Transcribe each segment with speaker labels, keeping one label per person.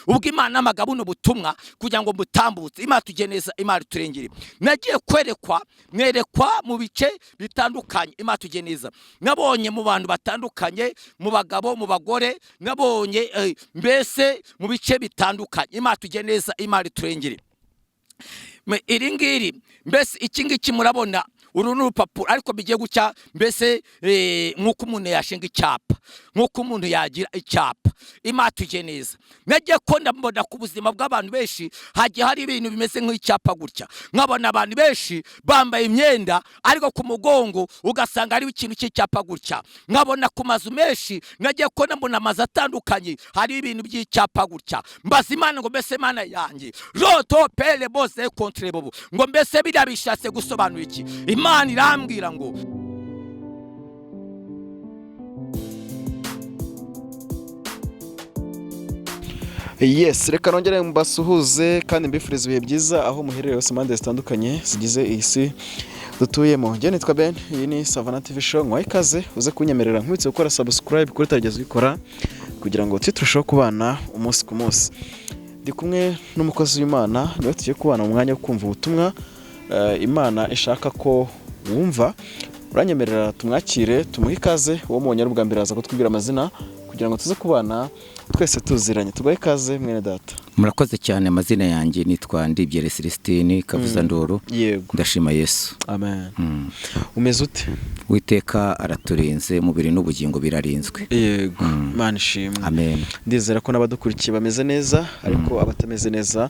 Speaker 1: Ubwo Imana amaga buno butumwa kugira ngo mbutambutse. Imana tujye neza, Imana turengere. Nagiye kwerekwa, mwerekwa mu bice bitandukanye. Imana tujye neza, nabonye mu bantu batandukanye, mu bagabo, mu bagore, nabonye mbese mu bice bitandukanye. Imana tujye neza, Imana turengere. Iri ngiri, mbese iki ngiki murabona, uru ni urupapuro ariko bigiye gucya, mbese nk'uko umuntu yashinga icyapa, nk'uko umuntu yagira icyapa. Imana tujye neza, nagiye ko ndabona ku buzima bw'abantu benshi hagiye hari ibintu bimeze nk'icyapa gutya. Nkabona abantu benshi bambaye imyenda, ariko ku mugongo ugasanga hariho ikintu cy'icyapa gutya. Nkabona ku mazu menshi, nagiye ko mbona amazu atandukanye hari ibintu by'icyapa gutya. Mbaza Imana ngo: "Mbese Imana yanjye, roto pere bose kontre bobo, ngo mbese biriya bishatse gusobanura iki?" Imana irambwira ngo
Speaker 2: Yes, reka nongere mbasuhuze kandi mbifurize ibihe byiza aho muherereye hose, impande zitandukanye zigize iyi si dutuyemo. Njye nitwa Ben, iyi ni Savana TV Show. Nkwaye ikaze, uze kunyemerera nkwibutse gukora subscribe kuri utarigeze ubikora, kugira ngo tujye turushaho kubana umunsi ku munsi. Ndi kumwe n'umukozi w'Imana, niwe tugiye kubana mu mwanya wo kumva ubutumwa Imana ishaka ko wumva. Uranyemerera tumwakire, tumuhe ikaze. Uwo mubonye ari ubwa mbere aza kutubwira amazina kugira ngo tuze kubana twese tuziranye. Tubahe ikaze, mwene data.
Speaker 1: Murakoze cyane. Amazina yanjye nitwa Ndibyere Celestine Kavuzandoro. Ndashima Yesu.
Speaker 2: Amen. Umeze ute?
Speaker 1: Witeka araturinze, umubiri n'ubugingo birarinzwe.
Speaker 2: Yego, Imana ishimwe.
Speaker 1: Amen.
Speaker 2: Ndizera ko n'abadukurikiye bameze neza, ariko abatameze neza,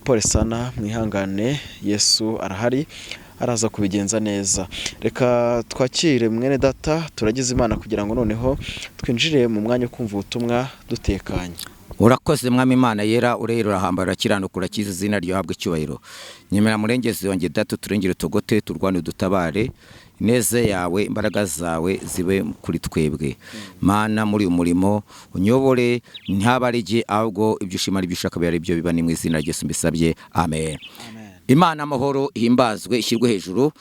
Speaker 2: pole sana, mwihangane, Yesu arahari, araza kubigenza neza. Reka twakire mwene data, turagize Imana kugira ngo noneho twinjire mu mwanya wo kumva ubutumwa dutekanye.
Speaker 1: Urakoze Mwami Imana yera, urera, urahambara, urakiranuka, urakiza, izina ryahabwa icyubahiro. Nyemera murengezi wanjye data, turengere, tugote, turwane, udutabare. Ineza yawe, imbaraga zawe zibe kuri twebwe. Mana, muri uyu murimo unyobore, ntaba ari jye, ahubwo ibyo ushima ari byo ushaka bibe ari byo biba. Ni mu izina rya Yesu mbisabye, amen. Imana amahoro ihimbazwe, ishyirwe hejuru.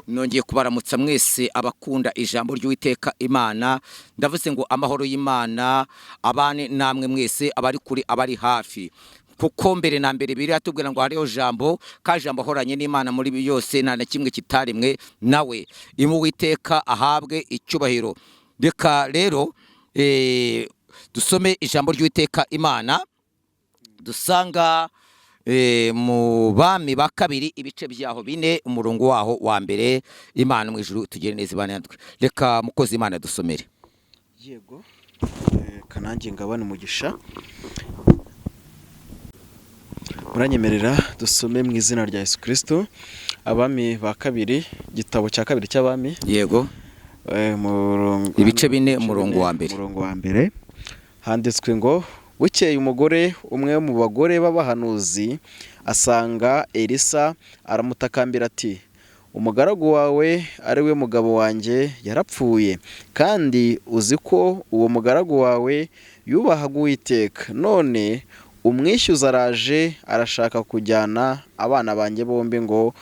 Speaker 1: Nongeye kubaramutsa mwese abakunda ijambo ry'Uwiteka Imana. Ndavuze ngo amahoro y'Imana abane namwe mwese, abari kuri, abari hafi, kuko mbere na mbere biri atubwira ngo hariho jambo, ka jambo ahoranye n'Imana muri byose, nta na kimwe kitaremwe nawe. Uwiteka ahabwe icyubahiro. Reka rero dusome ijambo ry'Uwiteka Imana dusanga mu Bami ba Kabiri, ibice byaho 4, umurongo waho wa mbere. Imana mu ijuru tugire neza, ibane natwe. Reka mukozi Imana dusomere.
Speaker 2: Yego, kanange ngabane umugisha. Muranyemerera dusome mu izina rya Yesu Kristo, Abami ba Kabiri, igitabo cya kabiri cy'Abami.
Speaker 1: Yego. Ibice 4, umurongo wa mbere.
Speaker 2: Umurongo wa mbere handitswe ngo: "Bukeye umugore umwe mu bagore b'abahanuzi asanga Elisa, aramutakambira ati: 'Umugaragu wawe, ari we mugabo wanjye, yarapfuye, kandi uzi ko uwo mugaragu wawe yubahaga Uwiteka. None umwishyuza araje, arashaka kujyana abana banjye bombi ngo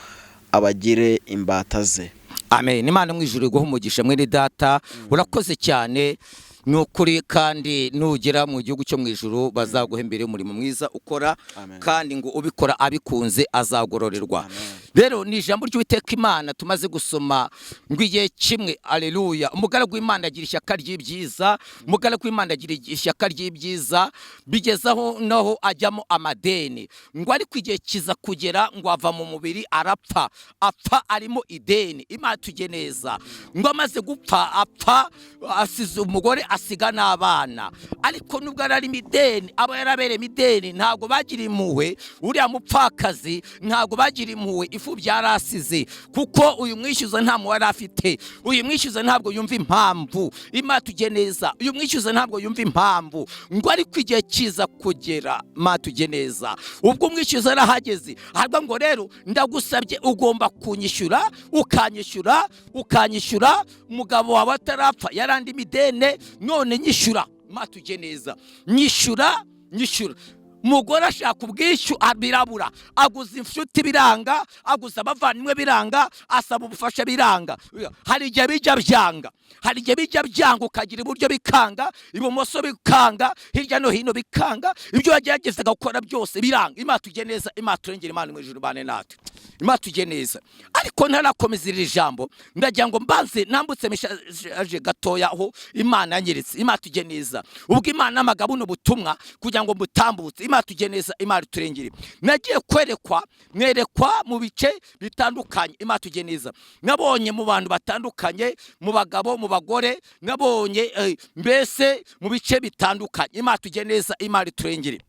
Speaker 2: abagire imbata ze.'"
Speaker 1: Amen. Imana mu ijuru iguhe umugisha, mwene data. Urakoze cyane, ni ukuri, kandi nugera mu gihugu cyo mu ijuru bazaguha imbere y'umurimo mwiza ukora.
Speaker 2: Amen.
Speaker 1: Kandi ngo ubikora abikunze azagororerwa. Rero ni ijambo ry'Uwiteka Imana tumaze gusoma, ngo igihe kimwe, aleluya, umugaragu w'Imana agira ishyaka ry'ibyiza, umugaragu w'Imana agira ishyaka ry'ibyiza, bigezaho naho ajyamo amadeni. Ngo ariko igihe kiza kugera ngo ava mu mubiri, arapfa, apfa arimo ideni. Imana tujye neza, ngo amaze gupfa, apfa asize umugore, asiga n'abana. Ariko nubwo yari arimo ideni, abo yarabereyemo ideni ntabwo bagira impuhwe uriya mupfakazi, ntabwo bagira impuhwe imfubyi yari asize, kuko uyu mwishyuza nta mubare afite. Uyu mwishyuza ntabwo yumva impamvu. Imana tujye neza, uyu mwishyuza ntabwo yumva impamvu. Ngo ariko igihe kiza kugera, Imana tujye neza, ubwo umwishyuza arahageze, ahubwo ngo: "Rero ndagusabye, ugomba kunyishyura, ukanyishyura, ukanyishyura. Umugabo wawe atarapfa yarandimo idene, none nyishyura." Imana tujye neza, nyishyura, nyishyura. Umugore ashaka ubwishyu birabura, aguza inshuti biranga, aguza abavandimwe biranga, asaba ubufasha biranga. Hari igihe bijya byanga. Hari igihe bijya byanga, ukagira iburyo bikanga, ibumoso bikanga, hirya no hino bikanga, ibyo wageragezaga gukora byose biranga. Imana tujye neza, Imana turengere, Imana mu ijuru bane natwe, Imana tujye neza. Ariko ntarakomeza iri jambo, ndagira ngo mbanze nambutse mishaje gatoya aho Imana yanyeretse. Imana tujye neza. Ubwo Imana namaga buno butumwa kugira ngo mbutambutse, Imana tujye neza, Imana turengere. Nagiye kwerekwa, mwerekwa mu bice bitandukanye. Imana tujye neza. Nabonye mu bantu batandukanye, mu bagabo, mu bagore, nabonye mbese mu bice bitandukanye. Imana tujye neza, Imana turengere.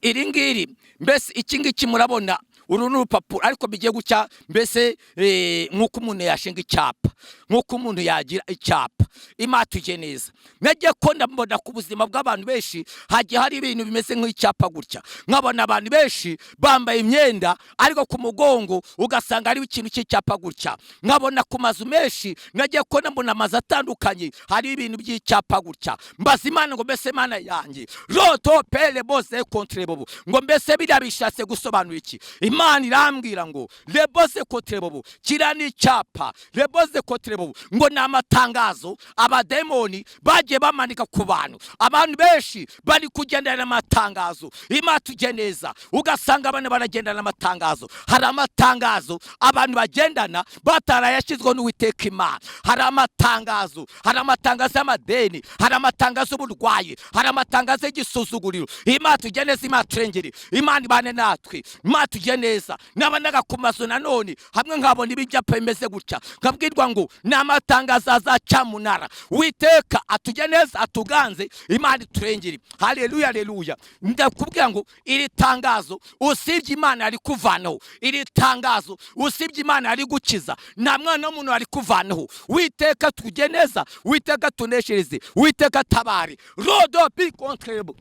Speaker 1: Iri ngiri, mbese iki ngiki murabona, uru ni urupapuro, ariko bigiye gucya mbese nk'uko umuntu yashinga icyapa, nk'uko umuntu yagira icyapa. Imana tujye neza. Nagiye ko ndabona ku buzima bw'abantu benshi hagiye hari ibintu bimeze nk'icyapa gutya. Nkabona abantu benshi bambaye imyenda, ariko ku mugongo ugasanga hariho ikintu cy'icyapa gutya. Nkabona ku mazu menshi, nagiye ko mbona amazu atandukanye hari ibintu by'icyapa gutya. Mbaza Imana ngo: "Mbese Imana yanjye, roto pele bose contre bobo, ngo mbese biriya bishatse gusobanura iki?" Imana irambwira ngo reboze contre bobo, kiriya ni icyapa, reboze contre bobo, ngo ni amatangazo abademoni bagiye bamanika ku bantu. Abantu benshi bari kugendana amatangazo. Imana tujye neza. Ugasanga abantu baragendana amatangazo. Hari amatangazo abantu bagendana batarayashyizweho n'Uwiteka Imana. Hari amatangazo, hari amatangazo y'amadeni, hari amatangazo y'uburwayi, hari amatangazo y'igisuzuguriro. Imana tujye neza, Imana turengere, Imana ibane natwe, Imana tujye neza. Nabonaga ku mazu nanone hamwe nkabona ibyapa bimeze gutya, nkabwirwa ngo ni amatangazo azacyamunara. Uwiteka atujye neza, atuganze, Imana iturengere. Haleluya, haleluya. Ndakubwira ngo iri tangazo, usibye Imana yari kuvanaho iri tangazo, usibye Imana yari gukiza, nta mwana w'umuntu yari kuvanaho. Uwiteka tujye neza, Uwiteka tuneshereze, Uwiteka tabare rodo bi kontrebo.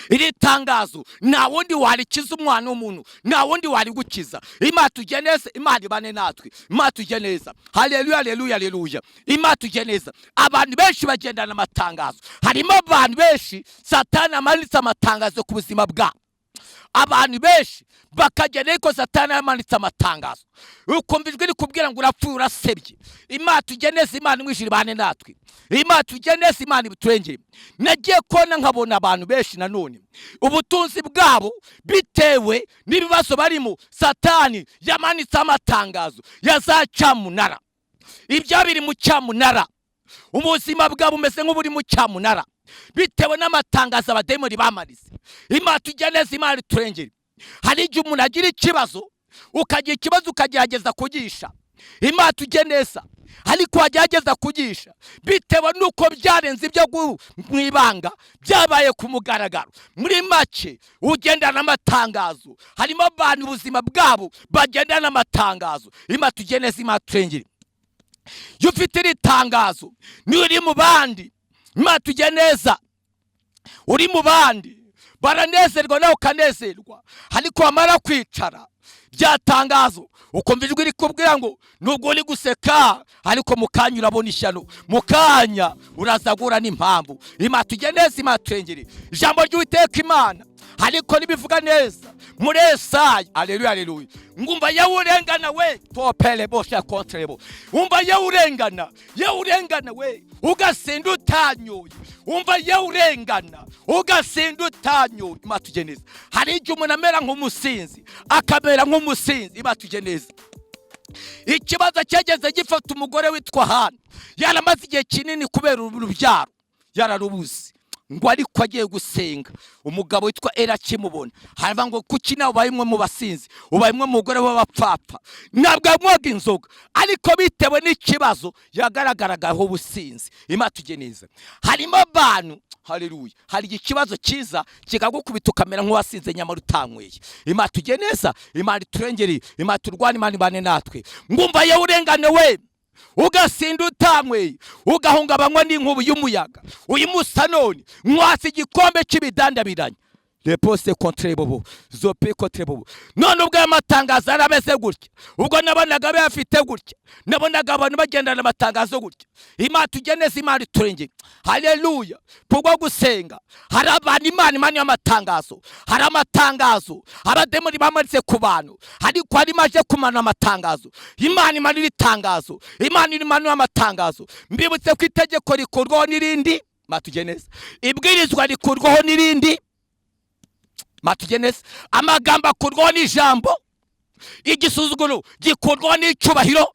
Speaker 1: Iri tangazo nta wundi warikiza umwana w'umuntu, nta wundi warigukiza. Imana tujye neza, Imana ibane natwe, Imana tujye neza. Haleluya, haleluya, haleluya. Imana tujye neza. Abantu benshi bagendana amatangazo. Harimo abantu benshi Satani amanitse amatangazo ku buzima bwabo. Abantu benshi bakagenda ariko Satani yamanitse amatangazo, ukumva ijwi rikubwira ngo urapfuye, urasebye. Imana tujye neza, Imana imwijira ibane natwe, Imana tujye neza, Imana ibiturengere. Nagiye kubona nkabona abantu benshi nanone ubutunzi bwabo, bitewe n'ibibazo barimo, Satani yamanitse amatangazo ya za cyamunara. Ibyo biri mu cyamunara, ubuzima bwabo bumeze nk'uburi mu cyamunara bitewe n'amatangazo abademoni bamanitse. Imana tujya neza, Imana iturengere. Hari igihe umuntu agira ikibazo, ukagira ikibazo ukagerageza kugisha, Imana tujye neza, ariko wagerageza kugisha, bitewe n'uko byarenze ibyo mu ibanga byabaye ku mugaragaro. Muri make ugendana n'amatangazo. Harimo abantu ubuzima bwabo bagendana n'amatangazo. Imana tujye neza, Imana turengere. Iyo ufite iri tangazo, niyo uri mu bandi, Imana tujye neza, uri mu bandi baranezerwa nawe ukanezerwa, ariko wamara kwicara rya tangazo ukumva ijwi rikubwira ngo nubwo uri guseka, ariko mu kanya urabona ishyano, mu kanya uraza guhura n'impamvu. Imana tujye neza, Imana turengere. Ijambo ry'Uwiteka Imana ariko nibivuga neza muri Esaya, aleluya, aleluya, ngumva yewe urengana we topele bosha kontrebo, umva yewe urengana, yewe urengana we ugasinda utanyoye, umva yewe urengana ugasinda utanyoye. Imana tujye neza. Hari igihe umuntu amera nk'umusinzi, akamera nk'umusinzi. Imana tujye neza. Ikibazo cyageze gifata umugore witwa Hana, yaramaze igihe kinini kubera urubyaro yararubuze, ngo ariko agiye gusenga, umugabo witwa Era akimubona haravuga ngo: "Kuki nawe ubaye umwe mu basinzi, ubaye umwe mu mugore w'abapfapfa?" Ntabwo yanywaga inzoga, ariko bitewe n'ikibazo yagaragaragaho ubusinzi. Imana tujye neza. Harimo abantu, haleluya, hari ikibazo cyiza kikagukubita ukamera nk'uwasinze nyamara utanyweye. Imana tujye neza, Imana iturengere, Imana turwane, Imana ibane natwe. Ngumva yewe urengane we ugasinda utanyweye, ugahungabanywa n'inkubi y'umuyaga, uyu musa none nywasa igikombe cy'ibidandabiranye. Repose contre bobo zope contre bobo. None ubwo aya matangazo yari ameze gutya, ubwo nabonaga bayafite gutya, nabonaga abantu bagendana amatangazo gutya. Imana tugeneze, Imana iturengere. Haleluya! Kubwo gusenga hari abantu Imana imanuye amatangazo. Hari amatangazo abademoni bamanitse ku bantu, ariko harimo aje kumanura amatangazo. Imana imanura itangazo, Imana imanura amatangazo. Mbibutse ko itegeko rikurwaho n'irindi matugeneze, ibwirizwa rikurwaho n'irindi matugeneze, amagambo akurwaho n'ijambo, igisuzuguro gikurwaho n'icyubahiro,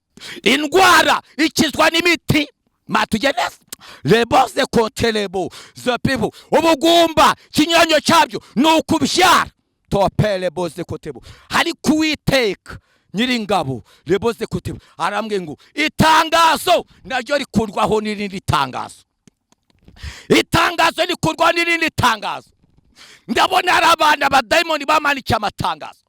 Speaker 1: indwara ikizwa n'imiti matugeneze. Rebose konterebo zapibu, ubugumba ikinyuranyo cyabyo ni ukubyara topere kotebo. Ariko Uwiteka Nyiringabo reboze kotebo arambwiye ngo itangazo naryo rikurwaho n'irindi tangazo, itangazo rikurwaho n'irindi tangazo. Ndabona hari abantu abadayimoni bamanikiye amatangazo,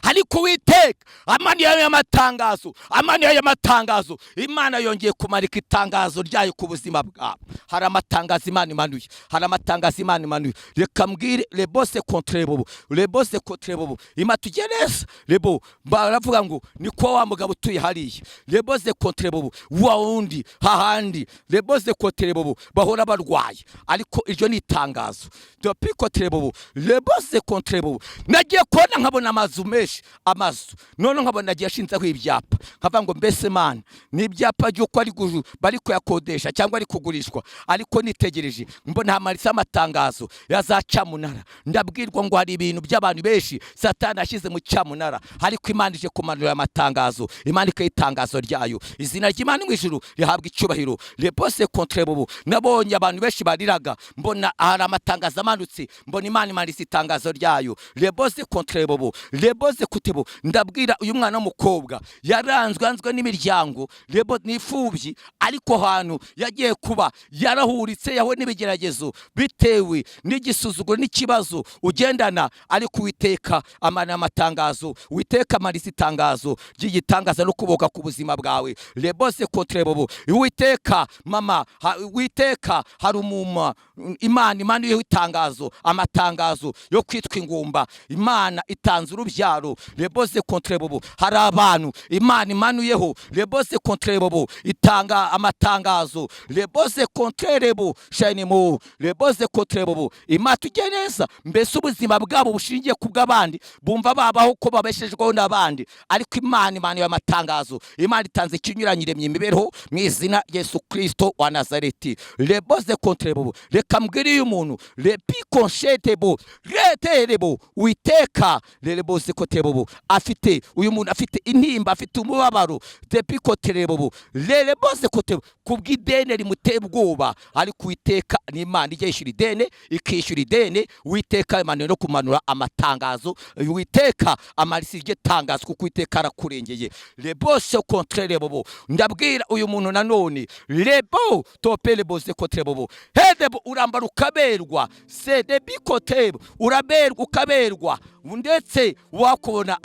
Speaker 1: ariko Uwiteka amanuye ayo matangazo, amanuye ayo matangazo. Imana yongeye kumanika itangazo ryayo ku buzima bwawe. Hari amatangazo Imana imanuye, hari amatangazo Imana imanuye. Reka mbwire rebose contre bobo, rebose contre bobo. Ima tujye neza rebo. Baravuga ngo niko wa mugabo utuye hariya, rebose contre bobo, wa wundi hahandi, rebose contre bobo, bahora barwaye, ariko iryo ni itangazo dopi contre bobo, rebose contre bobo. Nagiye kubona nkabona amazu menshi, amazu, none nkabona agiye ashinzeho ibyapa, nkavuga ngo mbese Mana, ni ibyapa by'uko ari bari kuyakodesha cyangwa ari kugurishwa? Ariko nitegereje mbona hamanitseho amatangazo ya za cyamunara. Ndabwirwa ngo hari ibintu by'abantu benshi Satani yashyize mu cyamunara, ariko Imana ije kumanura amatangazo, Imana ikaha itangazo ryayo. Izina ry'Imana mu ijuru rihabwa icyubahiro. Repose contre bobo. Nabonye abantu benshi bariraga, mbona hari amatangazo amanutse, mbona Imana imanitse itangazo ryayo. Rebose contre bobo, reboze kutebo. Ndabwira uyu mwana w'umukobwa yaranzwe, yanzwe n'imiryango, rebo n'imfubyi, ariko ahantu yagiye kuba yarahuritse, yahuye n'ibigeragezo bitewe n'igisuzuguro n'ikibazo ugendana, ariko Uwiteka amana amatangazo, Uwiteka amanitse itangazo ry'igitangaza no kuboka ku buzima bwawe. Rebose contre bobo. Uwiteka mama Uwiteka hari umuma Imana imanuyeho itangazo, amatangazo yo kwitwa ingumba. Imana itanze urubyaro. Rebose contre bobo. Hari abantu Imana imanuyeho rebose contre bobo, itanga amatangazo. Rebose contre rebo shanimo, rebose contre bobo. Imana tujye neza. Mbese ubuzima bwabo bushingiye ku bw'abandi, bumva babaho ko babeshejweho n'abandi, ariko Imana imanuye amatangazo. Imana itanze ikinyuranye, iremye imibereho mu izina Yesu Kristo wa Nazareti. Rebose contre bobo. Reka mbwire uyu muntu repikonshete reterebo. Witeka rebose kote bobo, afite uyu muntu afite intimba, afite umubabaro depikoterebo rebose kote kubw'idene rimuteye ubwoba, ariko Uwiteka ni Imana ijya yishyura idene, ikishyura idene. Uwiteka imanuye no kumanura amatangazo. Uwiteka amanitse iryo tangazo kuko Uwiteka arakurengeye. Rebose contre rebobo. Ndabwira uyu muntu nanone rebo tope rebose contre bobo hedebo, urambara ukaberwa, sedebikotebo, uraberwa ukaberwa, ndetse wakubona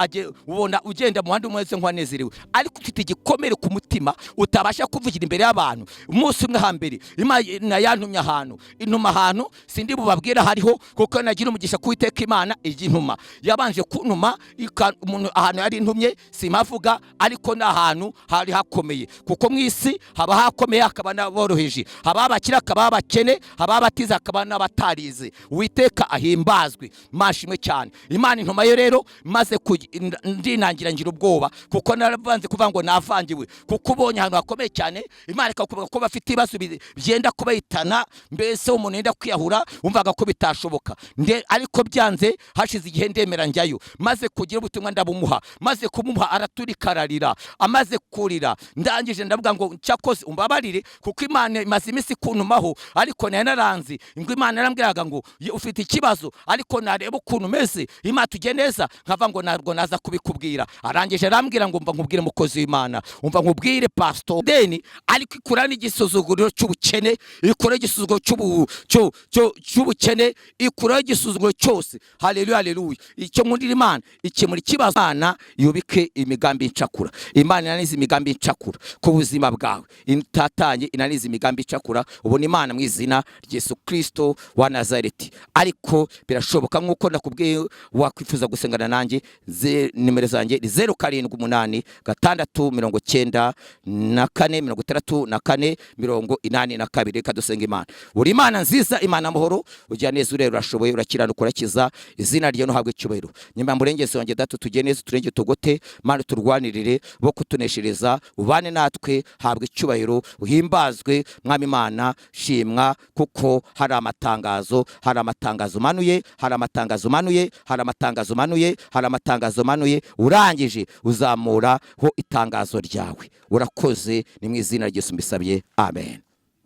Speaker 1: ubona ugenda mu muhanda umeze nk'uwanezerewe, ariko ufite igikomere ku mutima utabasha kuvugira imbere y'abantu. Umunsi umwe hambere Imana yantumye ahantu, intuma ahantu sindi bubabwira hariho, kuko nagira umugisha ku Imana ijya intuma. Yabanje kuntuma umuntu ahantu yari intumye simpavuga, ariko ni ahantu hari hakomeye, kuko mu isi haba hakomeye hakaba n'aboroheje, haba abakire hakaba abakene, haba abatize hakaba n'abatarize. Uwiteka ahimbazwe, mashimwe cyane. Imana intuma yo rero maze ndinangira, ngira ubwoba, kuko naravanze kuvuga ngo navangiwe, kuko ubonye ahantu hakomeye cyane Imana ikakubwira ko bafite ibibazo byenda kubahitana, mbese umuntu yenda kwiyahura, wumvaga ko bitashoboka. Ariko byanze hashize igihe ndemera njyayo, maze kugira ubutumwa ndabumuha, maze kumuha araturika ararira. Amaze kurira ndangije ndavuga ngo cyakoze umbabarire, kuko Imana imaze iminsi kuntumaho, ariko nari naranze ngo Imana yarambwiraga ngo ufite ikibazo, ariko nareba ukuntu umeze, Imana tujye neza, nkava ngo ntabwo naza kubikubwira. Arangije arambwira ngo mva nkubwire mukozi w'Imana, umva nkubwire pastor deni, ariko Ikura n'igisuzuguriro cy'ubukene, ikura igisuzuguriro cy'ubukene, ikuraho igisuzuguriro cyose. Haleluya, haleluya. Icyo nkundira Imana, ikemura ikibazo. Imana yubike imigambi incakura. Imana inaniza imigambi incakura ku buzima bwawe, itatanye inaniza imigambi icakura. Ubona Imana mu izina rya Yesu Kristo wa Nazareti. Ariko birashoboka, nk'uko nakubwiye, wakwifuza gusengana nanjye, nimero zanjye ni 0786 94 64 82. Reka dusenga Imana. Uri Imana nziza, Imana amahoro, ujya neza, urera, urashoboye, urakiranuka, urakiza. Izina ryawe ntuhabwe icyubahiro. Nyuma murengezi wanjye data, tujye neza, turenge, tugote. Mana, turwanirire bo kutuneshereza, ubane natwe, habwa icyubahiro, uhimbazwe. Mwami Imana, shimwa, kuko hari amatangazo, hari amatangazo manuye, hari amatangazo manuye, hari amatangazo manuye, hari amatangazo manuye. Urangije uzamuraho itangazo ryawe. Urakoze, ni mu izina rya Yesu mbisabye, amen.